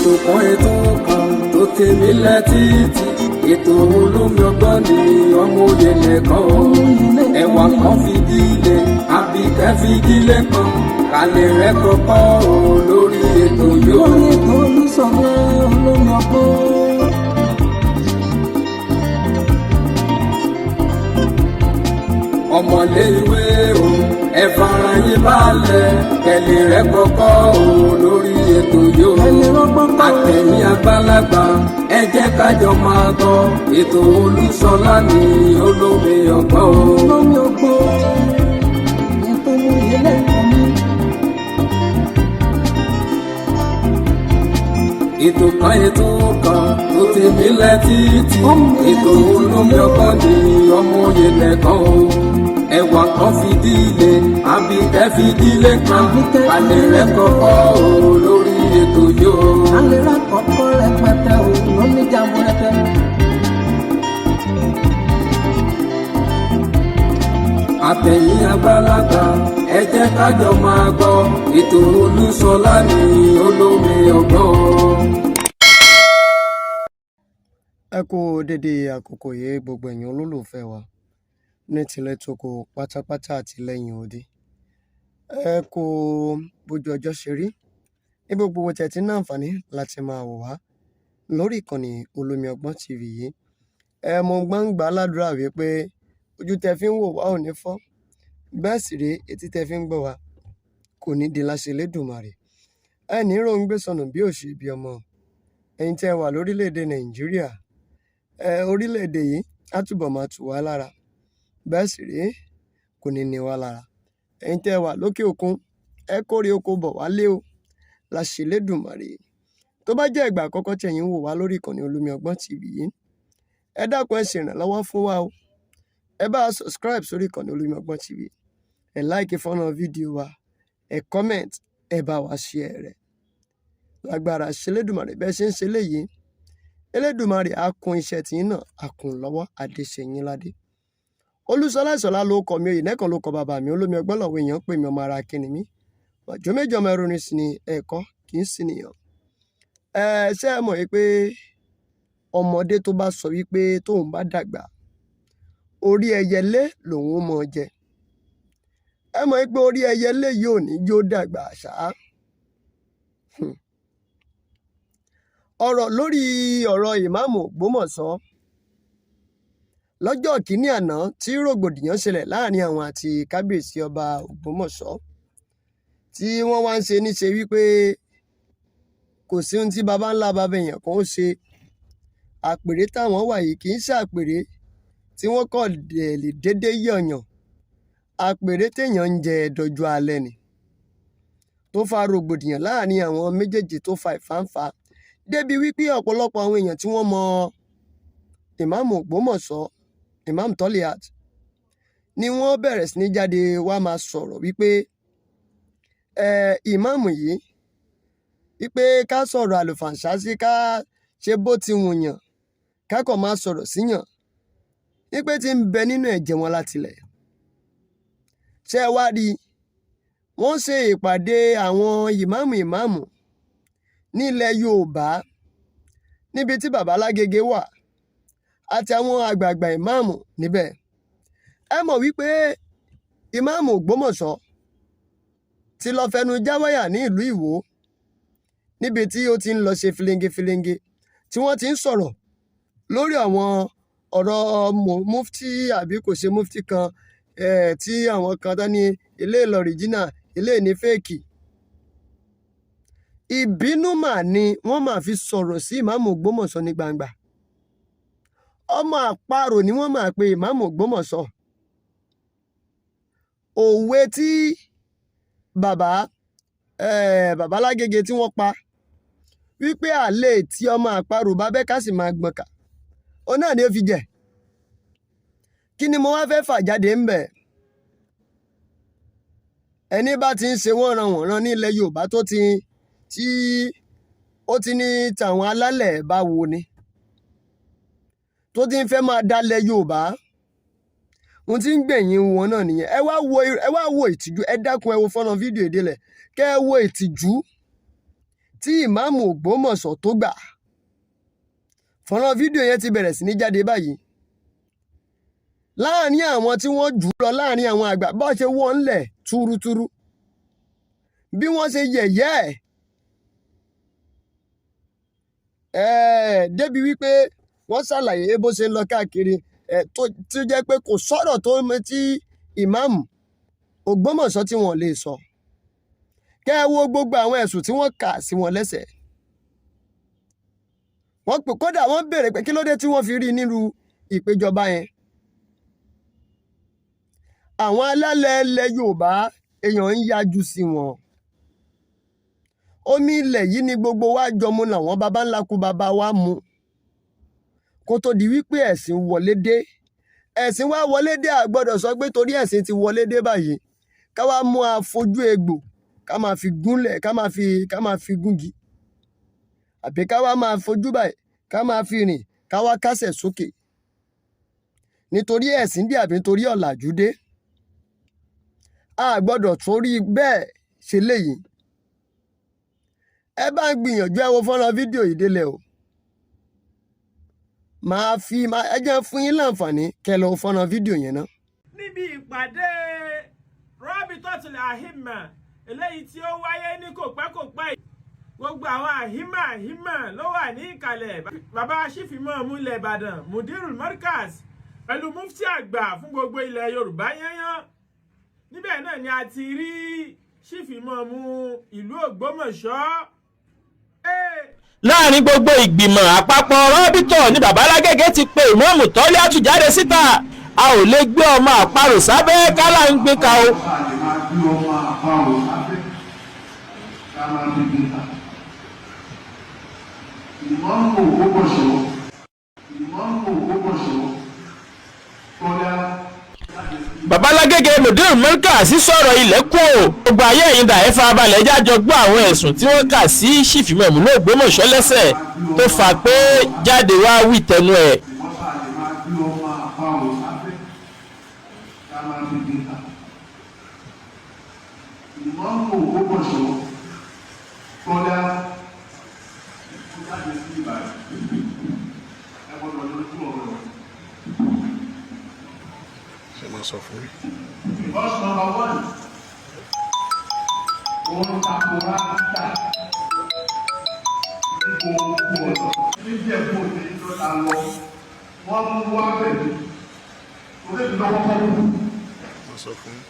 Ètò kan, ètò kan tó tèmi lẹ́tìtì, ètò olómi ọgbọ́n ni ọmọ òye lẹ́kọ̀ọ́ ẹwà kan fìdílé àbíkẹ́ fìdílé kan kálẹ̀ rẹ̀ kọ́kọ́ o lórí ètò yóò. Lórí ètò Olúṣọlá olómi ọgbọ́n. Ọmọlé ìwé o, ẹ fara yín balẹ̀, kẹlẹ̀ rẹ̀ kọ́kọ́ o lórí ètò yóò. Ẹni rọ́gbọ́n kọ́. Àtẹ̀yìn àgbàlagbà, ẹ jẹ́ kájọ máa gbọ́ ètò Olúṣọlá ní olómi ọgbọ́n o. Olómi ọgbọ́n. Ètò oyè lẹ́kọ̀ọ́ mi. Ètò kan, ètò kan tó ti nílẹ̀ títí, ètò olómi ọgbọ́n ní ọmọ òye lẹ́kọ̀ọ́ o, ẹwà kan fìdílé àbíkẹ́ fìdílé kan alẹ́ rẹ̀ kọ́kọ́ o lórí ètò yóò. Alẹ́ rà kọ́kọ́ rẹpẹtẹ o lóní jàmbúrẹ́tẹ. Àtẹ̀yìn àgbàlagbà, ẹ jẹ́ kájọ máa gbọ́ ètò Olúṣọlá ní olómi ọgbọ́n. Ẹ kú dédé àkókò yìí, gbogbo ẹ̀yin olólùfẹ́ wa ní tilẹ̀ tóko pátápátá àti lẹ́yìn odi. Ẹ kú bójú ọjọ́ ṣe rí ní gbogbo owó tẹ̀ tí ń ní àǹfààní láti máa wò wá lórí ìkànnì Olómi Ọgbọ́n TV yìí. Ẹ mo gbọ́n gbà á ládùúrà wípé ojú tẹ fi ń wò wá ò ní fọ́, bẹ́ẹ̀ sì rèé, etí tẹ fi ń gbọ́ wa kò ní di láṣẹ Elédùmarè. Ẹ ní ròǹgbé sọnù bí ò ṣe bí ọmọ. Ẹ̀yin tẹ́ wà lórílẹ̀‐èdè Nàìjíríà, ẹ orílẹ̀-èdè yìí á túbọ̀ máa tù wá lára, bẹ́ẹ̀ sì rèé, kò ní ní wá lára. Ẹ̀yin tẹ́ wà lókè òkun, ẹ kórè oko bọ̀ wálé o láṣẹ Elédùmarè. Tó bá jẹ́ ìgbà àkọ́kọ́ tí ẹ̀yin ń wò wá lórí ìkànnì Olómi Ọgbọ́n TV yìí, ẹ dákun, ẹ ṣèrànlọ́wọ́ fún wa o. Ẹ bá a subscribe sórí ìkànnì Olómi Ọgbọ́n TV, ẹ like fọ́nrán fídíò wa, ẹ comment, ẹ bá wa share rẹ̀. Lágbára ṣe Elédùmarè, bẹ́ẹ̀ ṣe ń ṣe léyìí, Elédùmarè á kún iṣẹ́ tiyín náà, á kún lọ́wọ́ adéṣeyín ládé. Olúṣọlá Ìṣọ̀lá ló kọ mi, òye nẹ́kan ló kọ bàbá mi. Olómi ọgbọ́n lọ́wọ́ èèyàn pè mí, ọmọ ara kíni mí ọjọ́ méjì, ọmọ ẹrú ni sì ni ẹ̀kọ́ kì í sì nìyàn. Ẹ ṣé ẹ mọ̀ wípé ọmọdé tó bá sọ wípé tóun bá dàgbà, orí ẹyẹlé lòun ó mọ jẹ, ẹ mọ̀ wípé orí ẹyẹlé yìí ò ní jó dàgbà ṣá. Ọ̀rọ̀ lórí ọ̀rọ̀ ìmáàmù Ògbómọ̀ṣọ́ lọ́jọ́ kìíní àná tí rògbòdìyàn ṣẹlẹ̀ láàrin àwọn àti kábíyèsí ọba Ògbómọ̀ṣọ́, tí wọ́n wá ń ṣe níṣe wípé kò sí ohun tí baba ńlá baba èèyàn kan ó ṣe, àpèrè táwọn wà yìí kì í ṣe àpèrè tí wọ́n kọ̀ dẹ̀ lè déédéé yọ̀yàn, àpèrè téèyàn ń jẹ dọjọ́ alẹ́ ni, tó fa rògbòdìyàn láàrin àwọn méjèèjì, tó fa ìfáǹfà débi wípé ọ̀pọ̀lọpọ̀ àwọn èèyàn tí wọ́n mọ ìmáàmù Ògbómọ̀ṣọ́, Ìmáàmù Toliat, ni wọ́n bẹ̀rẹ̀ sí ní jáde wá máa sọ̀rọ̀ wípé ẹ ìmáàmù yìí, wípé ká sọ̀rọ̀ àlùfàǹṣá sí, ká ṣe bó ti wùyàn, ká kàn máa sọ̀rọ̀ síyàn, wípé tí ń bẹ nínú ẹ̀jẹ̀ wọn látilẹ̀. Ṣé ẹ wá rí i, wọ́n ṣe ìpàdé àwọn ìmáàmù ìmáàmù nílẹ̀ Yorùbá níbi tí bàbá Lágége wà àti àwọn àgbààgbà ìmáàmù níbẹ̀. Ẹ mọ̀ wípé ìmáàmù Ògbómọ̀ṣọ́ ti lọ fẹnu jáwáyà ní ìlú Ìwó, níbi tí ó ti ń lọ ṣe filenge-filenge, tí wọ́n ti ń sọ̀rọ̀ lórí àwọn ọ̀rọ̀ mufti àbí kò ṣe mufti kan, tí àwọn kan tán ní eléyìí l'original, eléyìí ní fake. Ìbínú mà ni wọ́n máa fi sọ̀rọ̀ sí ìmáàmù Ògbómọ̀ṣọ́ ní gbangba. Ọmọ àparò ni wọ́n máa pe ìmáàmù Ògbómọ̀ṣọ́. Òwe tí bàbá bàbá Lágége tí wọ́n pa wípé àlè tí ọmọ àparò bá bẹ́ ká sì máa gbọ̀n kà, òun náà ni ó fi jẹ. Kí ni mo wá fẹ́ fà jáde ńbẹ̀? Ẹni bá ti ń ṣe wọ́nranwọ̀nran ní ilẹ̀ Yorùbá, tó ti tí ó ti ní tàwọn alálẹ̀ bá wo ni tó ti ń fẹ́ máa dalẹ̀ Yorùbá, ohun tí ń gbẹ̀yìn wọn náà nìyẹn. Ẹ wá wo, ẹ wá wo ìtìjú. Ẹ dákun, ẹ wo fọ́nrán fídíò ìdílẹ̀, kẹ́ ẹ wo ìtìjú. Tí ìmáàmù Ògbómọ̀ṣọ́ tó gbà, fọ́nrán fídíò yẹn ti bẹ̀rẹ̀ sí ní jáde báyìí láàrin àwọn tí wọ́n jù ú lọ, láàrin àwọn àgbà, bá ṣe wọ́n ń lẹ̀ túrútúrú, bí wọ́n ṣe yẹ̀yẹ́ ẹ̀ débi wípé wọ́n ṣàlàyé bó ṣe ń lọ káàkiri ẹ̀ tó jẹ́ pé kò sọ̀rọ̀ tó tí ìmáàmù Ògbómọ̀ṣọ́ tí wọ́n lè sọ. Kẹ́ ẹ wo gbogbo àwọn ẹ̀sùn tí wọ́n kà sí wọn lẹ́sẹ̀. Wọ́n pè, kódà wọ́n béèrè pé kí ló dé tí wọ́n fi rí nírú ìpéjọba yẹn. Àwọn alálẹ̀ ilẹ̀ Yorùbá, èèyàn ń yájú sí wọn. Omi ilẹ̀ yìí ni gbogbo wa jọ mu, làwọn baba ńlá kú baba wa mu kó tó di wípé ẹ̀sìn wọlé dé. Ẹ̀sìn wa wọlé dé, a gbọ́dọ̀ sọ pé torí ẹ̀sìn ti wọlé dé báyìí, ká wá mú àfojú egbò ká máa fi gúnlẹ̀, ká máa fi gúngi, àbí ká wá máa fojú báyìí ká máa fi rìn, ká wá kásẹ̀ sókè nítorí ẹ̀sìn dé àbí nítorí ọ̀làjú dé. A gbọ́dọ̀ torí bẹ́ẹ̀ ṣe léyìí. Ẹ bá ń gbìyànjú, ẹ wo fọ́nrán fídíò yìí délẹ̀ o. Máa fi ẹ jẹ́ fún yín láǹfààní kẹ́ lọ fọ́nrán fídíò yẹn ná. Níbi ìpàdé Rọ́bìtọ́tìlì Àhìmà eléyìí tí ó wáyé ní kòpẹ́kòpẹ́ yìí, gbogbo àwọn àhìmà àhìmà ló wà ní ìkàlẹ̀. Bàbá sífìmọ̀ ilẹ̀ Ìbàdàn, Mudirul Markaz, pẹ̀lú mufti àgbà fún gbogbo ilẹ̀ Yorùbá yányán. Níbẹ̀ náà ni a ti rí sífìmọ̀mù ìlú Ògbómọ̀ṣọ́. Láàrin gbogbo ìgbìmọ̀ àpapọ̀ rọ́bìtọ̀ ní baba Lágége ti pe ìmọ̀ọ́mù Tọ́líàtù jáde síta. A ò lè gbé ọmọ àparò sábẹ́ kálá ń gbé ka o. A lè máa gbé ọmọ àparò sábẹ́ ká máa fi gbé ta. Ìmọ̀ọ́mù Ògbómọ̀ṣọ́, ìmọ̀ọ́mù Ògbómọ̀ṣọ́ tọ́lá. Babalágége Mudir Markaz sọ̀rọ̀ ilẹ̀ kú o. Gbogbo ayé, ẹ̀yin dà, ẹ́ farabalẹ̀ jájọ gbọ́ àwọn ẹ̀sùn tí wọ́n kà sí sífìmọ̀mù l'Ògbómọ̀ṣọ́ lẹ́sẹ̀ tó fà pé jáde wá wí tẹnu ẹ̀. Wọ́n bá lè máa gbé ọmọ àparò sábẹ́ ká máa fi gbé ta. Ìmọ̀ọ́mù Ògbómọ̀ṣọ́ tọ́lá ó jáde sí Ìbàdàn, ẹ gbọ́dọ̀ lójú ọ̀rọ̀. Ṣe máa sọ fún mi. Because number one, òun tako ráńtà ní gbogbo ọ̀nà. Níjẹ̀bú òde lọ́la lọ, wọ́n mú wá bẹ̀rẹ̀. Orí mi lọ́wọ́ kọ́ wù. Máa sọ fún mi.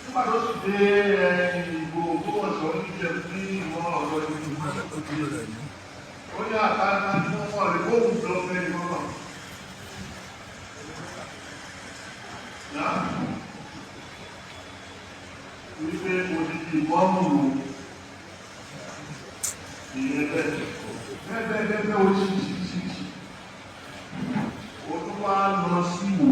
Nígbà tó sì dé ìbò Ògbómọ̀ṣọ́ níjẹ̀bú ní ìwọ̀n ọ̀dọ́ ìlú. Ó ti bẹ̀rẹ̀ ní. Ó ní àtàkùn tí wọ́n wọ̀ lè kóòtù lọ fẹ́ ni wọ́n náà. Náà wípé odidi ìmọ̀ọ́mù ìyẹn bẹ́ẹ̀ bẹ́ẹ̀ bẹ́ẹ̀ bẹ́ẹ̀ bẹ́ẹ̀ oríṣiríṣiríṣi. Ó tún wá lọ sí wò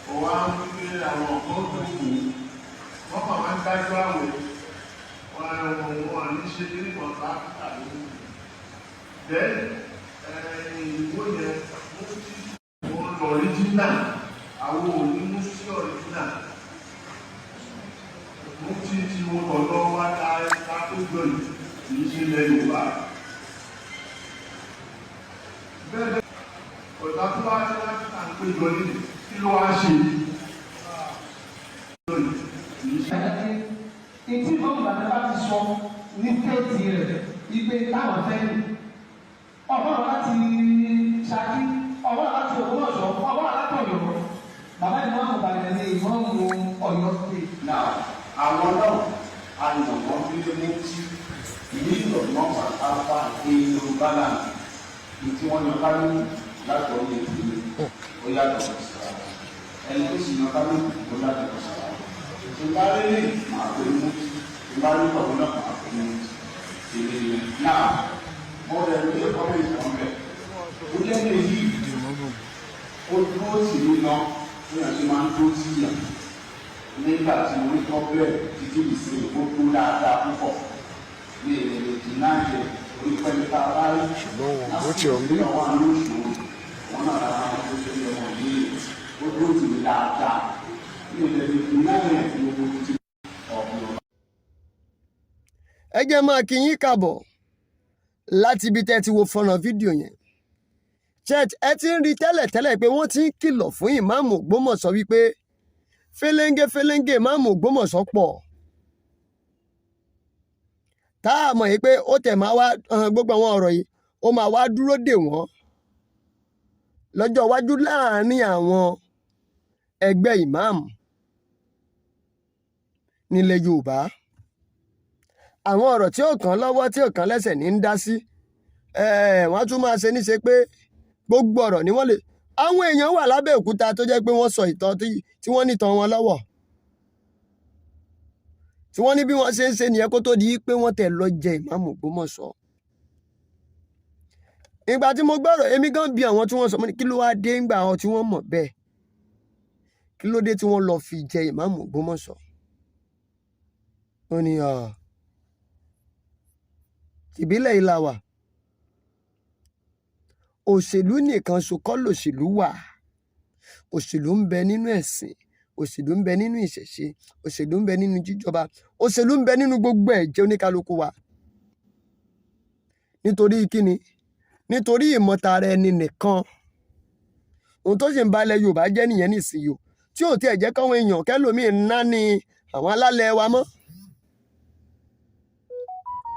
ó, wá wípé àwọn kan tó wò ó, wọ́n kàn máa ń dájú àwẹ̀ wọn, wọn ní ṣe ní ọ̀tá tàbí then ìwó yẹn mufti wọn lọ original. Àwọn ò ní mufti original, mufti tí wọn lọ wá ká ká tó jọ yìí kì í ṣe ilẹ̀ Yorùbá bẹ́ẹ̀ bẹ́ẹ̀. Ọ̀tá tó wá ní láti à ń péjọ ní kí ló wá ṣe kì í ṣe. Ìtí ìmọ̀mù bàbá bá ti sọ ní state rẹ̀ ìgbé táwọn fẹ́ lò, ọ̀bọ̀n láti Ṣakí, ọ̀bọ̀n láti Ògbómọ̀ṣọ́, ọ̀bọ̀n láti Ọ̀yọ́, bàbá ìmọ̀mù Ìbàdàn ní ìmọ̀mù Ọ̀yọ́ State. Now, àwọn náà a yàn wọ́n nílé mufti League of North and Alpha in Yorùbá land ní tí wọ́n yan kálukú láti ọdún ètò ó yàtọ̀ síra, ẹni tó sì yan kálukú ó yàtọ̀ síra. Tí n bá rí lè máa pè ní mufti, tí n bá rí tọ̀hún náà máa pè ní mufti èmi nìyẹn. Now, mo rẹ̀ ní comment kan bẹ̀ ó jẹ́ ní èyí ó dúró tì mí gan bí wọ́n ṣe máa ń dúró tì yàn nígbà tí mo ní problem títí ìsìn. Ó dúró dáadáa púpọ̀ ní èrè dìnáyẹ orí pẹ́ẹ́lí tá a bá rí. Ṣùgbọ́n wọn ò tí ò ń bí. Lásìkò wà ní òṣòro wọn náà lára wọn tó ṣe ọmọ yìí, ó dúró tì mí dáadáa ní èrè dìnáyẹ ní gbogbo ti ọ̀gbìn. Ẹ jẹ́ máa kí yín kàbọ̀ láti ibi tẹ́ ti wo fọ́nrán fídíò yẹn. Church, ẹ ti ń rí tẹ́lẹ̀tẹ́lẹ̀ pé wọ́n ti ń kìlọ̀ fún ìmáàmù Ògbómọ̀ṣọ́ wípé fẹ́lẹ́ńgẹ́ fẹ́lẹ́ńgẹ́ ìmáàmù Ògbómọ̀ṣọ́ pọ̀, tá a mọ̀ yìí pé ó tẹ̀ máa wá gbogbo àwọn ọ̀rọ̀ yìí, ó máa wá dúró dè wọ́n lọ́jọ́ iwájú láàárín àwọn ẹgbẹ́ ìmáàmù nílẹ̀ Yorùbá. Àwọn ọ̀rọ̀ tí ó kàn lọ́wọ́, tí ó kàn lẹ́sẹ̀ ní ń dá sí. Wọ́n á tún máa ṣe níṣe pé gbogbo ọ̀rọ̀ ni wọ́n lè. Àwọn èèyàn wà lábẹ́òkúta tó jẹ́ pé wọ́n sọ ìtàn tí wọ́n nìtàn wọn lọ́wọ́, tí wọ́n ní bí wọ́n ṣe ń ṣe nìyẹn kó tó di pé wọ́n tẹ̀ lọ jẹ ìmáàmù Ògbómọ̀ṣọ́. Ìgbà tí mo gbọ́rọ̀, èmi gan bi àwọn tí wọ́n sọ, mo ní kí ló wá dé ńgbà àwọn tí wọ́n mọ̀ bẹ́ẹ̀, kí ló dé tí wọ́n lọ fi jẹ ìmáàmù Ògbómọ̀ṣọ́? Ó ní ìbílẹ̀ ìlà wà, òṣèlú nìkan ṣo kọ́ lòṣèlú wà. Òṣèlú ń bẹ nínú ẹ̀sìn, òṣèlú ń bẹ nínú ìṣẹ̀ṣe, òṣèlú ń bẹ nínú jíjọba, òṣèlú ń bẹ nínú gbogbo ẹ̀jẹ̀ oníkálukú wa. Nítorí kíni? Nítorí ìmọ̀tara ẹni nìkan. Ohun tó sì ń balẹ̀ Yorùbá jẹ́ nìyẹn nísìnyí o, tí ò tiẹ̀ jẹ́ káwọn èèyàn kẹ́lòmíín ná ní àwọn alálẹ̀ wa mọ́.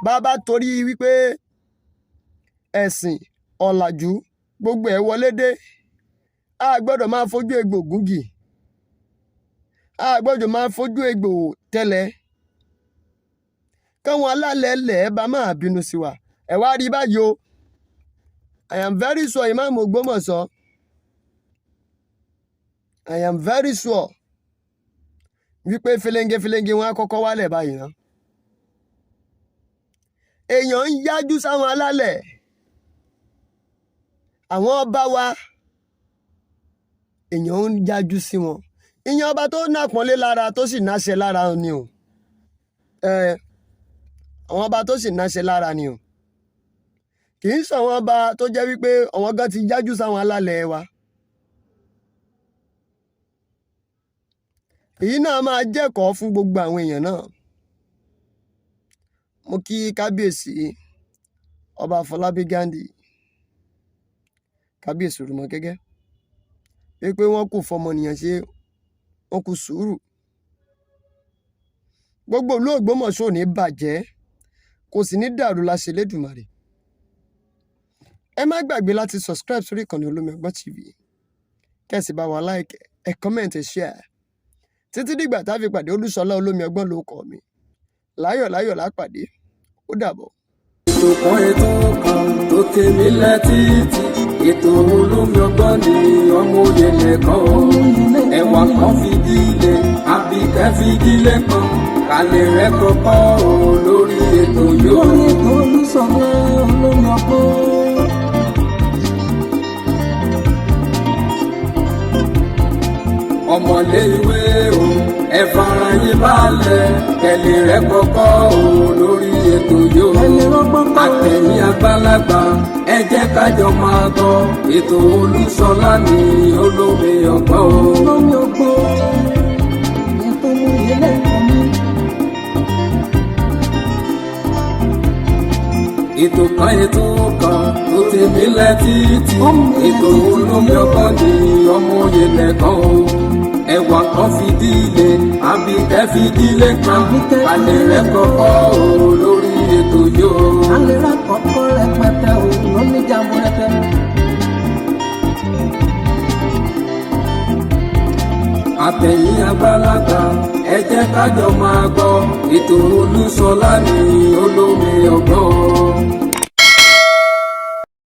Bàbá torí wípé ẹ̀sìn ọ̀làjú gbogbo ẹ̀ wọlé dé, a gbọ́dọ̀ máa fojú egbò gúngì, a gbọ́dọ̀ máa fojú egbò tẹ́lẹ̀, káwọn alálẹ̀ lẹ̀ bá máa bínú sí wa. Ẹ wá rí báyìí o. I am very sure Imam Ògbómọ̀ṣọ́, I am very sure wípé fẹlẹ́ngẹ fẹlẹ́ngẹ wọn á kọ́kọ́ wálẹ̀ báyìí ná. Èèyàn ń yájú sáwọn alálẹ̀, àwọn ọba wa, èèyàn ń yájú sí wọn. Ìyẹn ọba tó nàpọ́nlé lára, tó sì náṣẹ lára ni o. Ẹ àwọn ọba tó sì náṣẹ lára ni o, kì í sọ àwọn ọba tó jẹ́ wípé àwọn gan ti yájú sáwọn alálẹ̀ wa. Èyí náà máa jẹ́kọ̀ọ́ fún gbogbo àwọn èèyàn náà. Mo kí kábíyèsí Ọba Afọlábí Ghandi, kábíyèsí Òrùmọ̀gẹ́gẹ́, wípé wọ́n kù fọmọnìyàn ṣe, wọ́n kù sùúrù. Gbogbo ìlú Ògbómọ̀ṣọ́ ò ní bàjẹ́, kò sì ní dàrú láṣẹ Elédùmarè. Ẹ má gbàgbé láti subscribe sórí ìkànnì Olómi Ọgbọ́n TV, kẹ́ sì bá wa like, ẹ comment, ẹ share. Títí dìgbà tá a fi pàdé, Olúṣọlá Olómi Ọgbọ́n ló kọ mi. Láyọ̀ láyọ̀ lápàdé, ó dàbọ̀. Ètò kan, ètò kan tó tèmi létí, ètò Olómi Ọgbọ́n ni. Ọmọ òye lẹ́kọ̀ọ́, ẹwà kan fìdílé, Àbíkẹ́ fìdílé kan kálẹ̀ rẹ̀ kọ́kọ́ o lórí ètò yóò. Lórí ètò Olúṣọlá Olómi Ọgbọ́n. Ọmọlé ìwé o, ẹ fara yín balẹ̀, kẹ́lẹ́ rẹ̀ kọ́kọ́ o lórí ètò yóò. Ẹni rọ́gbọ́n kọ́. Àtẹ̀yìn àgbàlagbà, ẹ jẹ́ kájọ máa gbọ́ ètò Olúṣọlá ní Olómi Ọgbọ́n o. Olómi Ọgbọ́n ètò mú ilé ẹ̀kọ́ mi. Ètò kan, ètò kan tó ti mílẹ̀ títí, ètò Olómi Ọgbọ́n ní. Ọmọ òye lẹ́kọ̀ọ́ o, ẹwà kan fìdílé, Àbíkẹ́ fìdílé kan alẹ́ rẹ̀ kọ́kọ́ o lórí ètò yóò. Alẹ́ rà kọ́kọ́ rẹpẹtẹ o lóní jàmbúrẹ́tẹ. Àtẹ̀yìn àgbàlagbà, ẹ jẹ́ kájọ máa gbọ́ ètò Olúṣọlá ní Olómi Ọgbọ́n o.